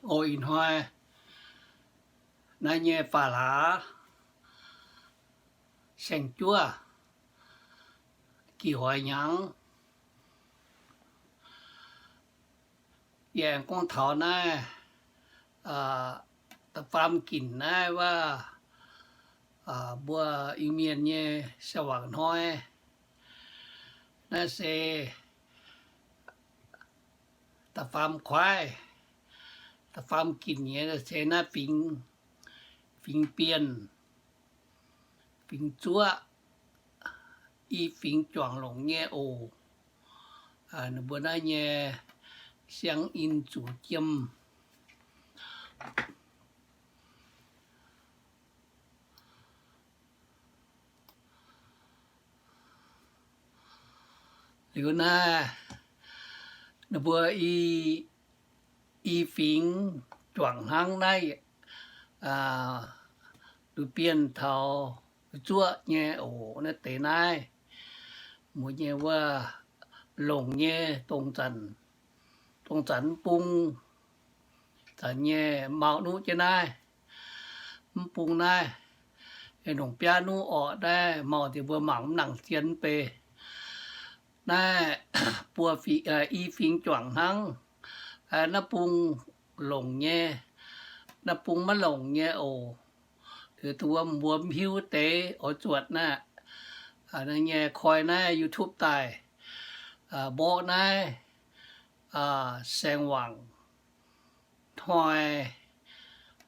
Oc, ih hnoi naaiv nyei faam hlaax saeng-juov, gih hoix hnyangx, yie aengx gorngv taux naaiv da'faam ginc naaiv wuov, mbuo Iu-Mienh nyei siang-wangc hnoi. Naaiv se da'faam kuaaiv, da'faam ginc nyei se naaiv fingx, fingx Bienh, fingx Zuoqv, i fingx juangc longc nyei oc. Ninh mbuo naaiv nyei siang-in zuqc jiem. Liuz naaiv, ninh mbuo i, i fingx juangc hnangv naaiv, Lu Bienh taux Zuoqv nyei oc. Naaiv deix naaiv, mbuo nyei wuov longc nyei, dongh zanc, dongh zanc mv bung, zanc nyei mau nuqv jienv naaiv, mv bung naaiv, longc biaav nuqv orqc, naaiv mau deix mbuo mangc mv nangc zien mv bei. Naaiv buo, i fingx juangc hnangv, naaiv bung longc nyei, naaiv bung maiv longc nyei oc. Liuz dongh wuov mbuo mv hiuv deix oix zuotc naaiv, nyei koi naaiv YouTube daaih, mborqv naaiv saeng-wangc hnoi,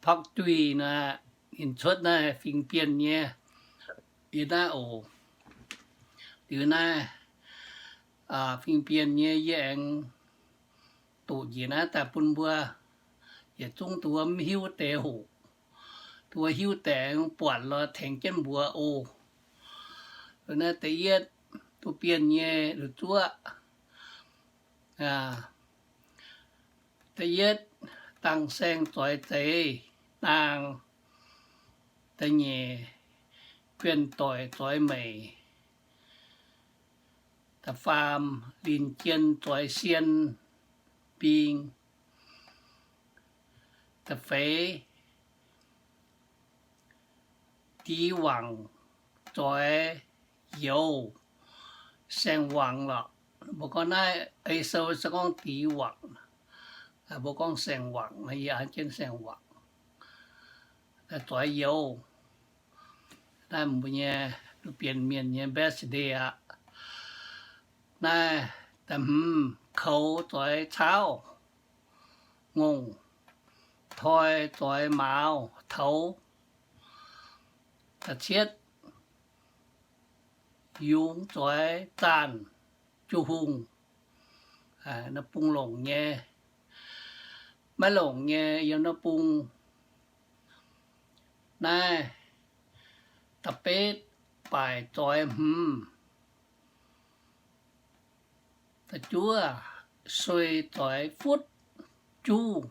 pak duih naaiv, ninh cuotv naaiv fingx Bienh nyei, yie naaiv oc. Liuz naaiv fingx Bienh nyei yie aengx doqc njiec naaiv daaih bun mbuo, yietc zungv dongh wuov mv hiuv deix hoc, dongh wuov hiuv deix aengx buatc lorz tengx jienv mbuox oc. Naaiv da'yietv, Lu Bienh nyei Lu Zuoqv. Da'yietv, dang saeng zoix zeiz naang. Da'nyeic, guienh doic zoix meic. Da'faam, linh jien zoix sien mbing. Da'feix, dic wangc zoix youz, saeng-wangc lorqc. Mbuo gorngv naaiv ei sou se gorngv dic wangc, mbuo gorngv saeng-wangc, yie an jienv saeng-wangc, zoix youz. Naaiv mbuo nyei Lu Bienh Mienh nyei birthday aqv. Naaiv da'hmz, koux zoix caauv, ngongh, toi zoix mauz, toux. Da'cietv, yungz zoix zaanh, juv-hungh. Naaiv bung longc nyei, maiv longc nyei yiem naaiv bung. Naaiv da'betv, baaic zoix hmz. Da'juov, suei zoix futv, juv.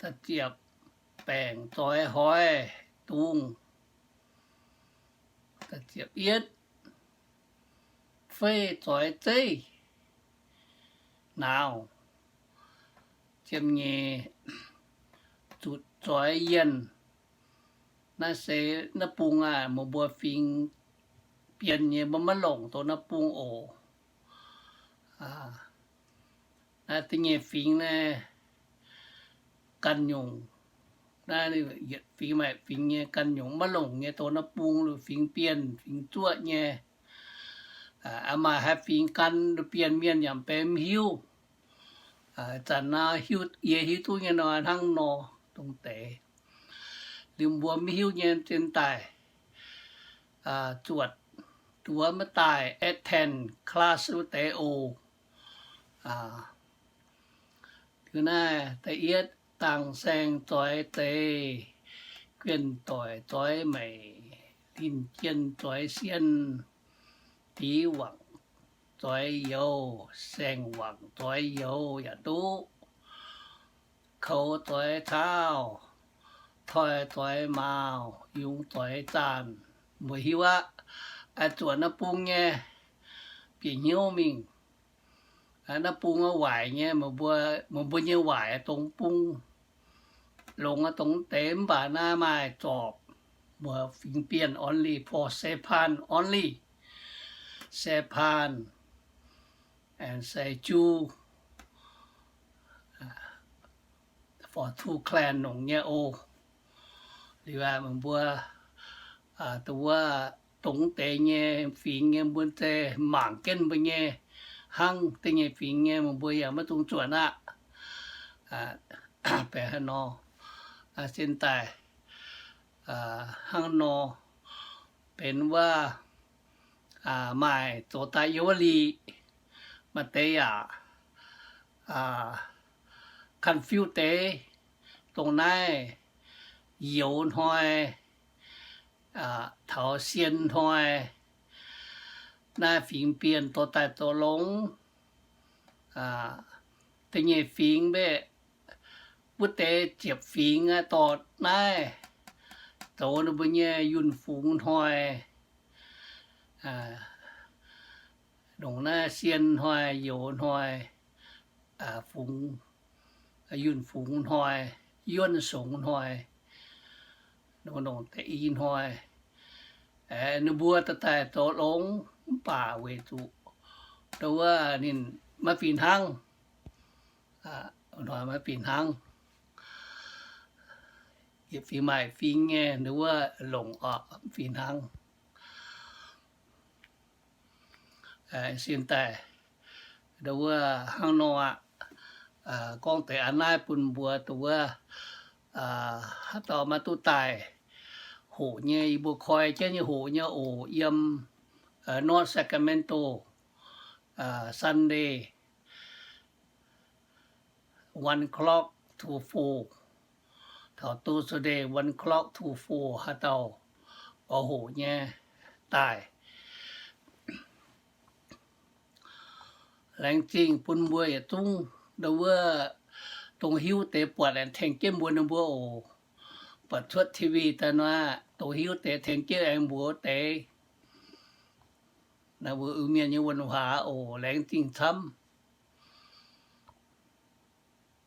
Da'ziepc, baengc zoix hoix, dungz. Da'ziepc yietv, feiv zoix zeiv, nauz. Ziepc nyeic, zutc zoix yienh. Naaiv se naaiv bung aac, meih mbuo fingx Bienh nyei mbuo maiv longc dongh naaiv bung oc. Naaiv da'nyeic fingx naaiv ganh nyungc, naaiv yietc fingx maaih fingx nyei ganh nyungc maiv longc nyei dongh naaiv bung, fingx Bienh, fingx Zuoqv nyei. Maaih haaix fingx gan Bienh Mienh yaac benx mv hiuv. Zanc naaiv hiuv, yie hiuv duqv nyei nor hnangv nor dongh deix. Liuz mbuo mv hiuv nyei zien daaih zuotc, duqv maiv daaih attend class wuov deix oc. Liuz naaiv da'yietv, dangh saeng zoix zeiz, guienh doic zoix meic, linh jien zoix sien, dic wangc zoix youz, saeng-wangc zoix youz yaac duqv, koux zoix caauv, toi zoix mauz, yungz zoix zaanh. Mbuo hiuv aqv. Zuotc naaiv bung nyei bieqc hnyouv mingh. Naaiv bung waaic nyei, meih mbuo nyei waaic dongh bung longx dongh deix mv baac naaiv maaih zorpc mbuox fingx Bienh only, for Saipan only, Saipan and Saichu, for two clan longc nyei oc. Liuz aqv, meih mbuo dongh wuov dongh deix nyei fingx nyei mbuo zei mangc jienv mbuo nyei hnangv deix nyei fingx nyei, meih mbuo yaac maiv dungx zuonc aqv. Benx hnangv nor, sin daaih hnangv nor, benx wuov maaih zoux daaih yiem wuov liqc, maaih deix yaac confuse deix. Dongh naaiv youz hnoi taux sien hnoi, naaiv fingx Bienh dorh daaih zoux longx da'nyeic fingx mbeqc, wuov deix ziepc fingx aqv, dorh naaiv zoux ninh mbuo nyei yunh fungx hnoi, longc naaiv sien hnoi, youz hnoi, fungx, yunh fungx hnoi, yunh songx hnoi, longc deix i hnoi, ninh mbuo dorh daaih zoux longx mv baac weic zuqc ndau wuov ninh maiv fih hnangv. Hnoi maiv fih hnangv. Yietc fingx maaih fingx nyei ndau wuov longc oc, mv fih hnangv. Sin daaih ndau wuov hnangv nor aqv. Gorngv deix a'naaiv bun mbuo ndau wuov haaix dauh maiv duqv daaih hoqc nyei, yie mbuo koi jienv nyei hoqc nyei oc. Yiem North Sacramento, Sunday, one o'clock to four, taux Thursday, one o'clock to four, haaix dauh oix hoqc nyei daaih. Laengz zingh bun mbuo yietc zungv ndau wuov dongh hiuv deix buatc aengx tengx jienv mbuo ninh mbuo oc. Buatc cuotv T V daaih nor, dongh hiuv deix tengx jienv aengx mbuox deix. Naaiv mbuo Iu-Mienh nyei wuonh waac oc. Laengz zingh camv.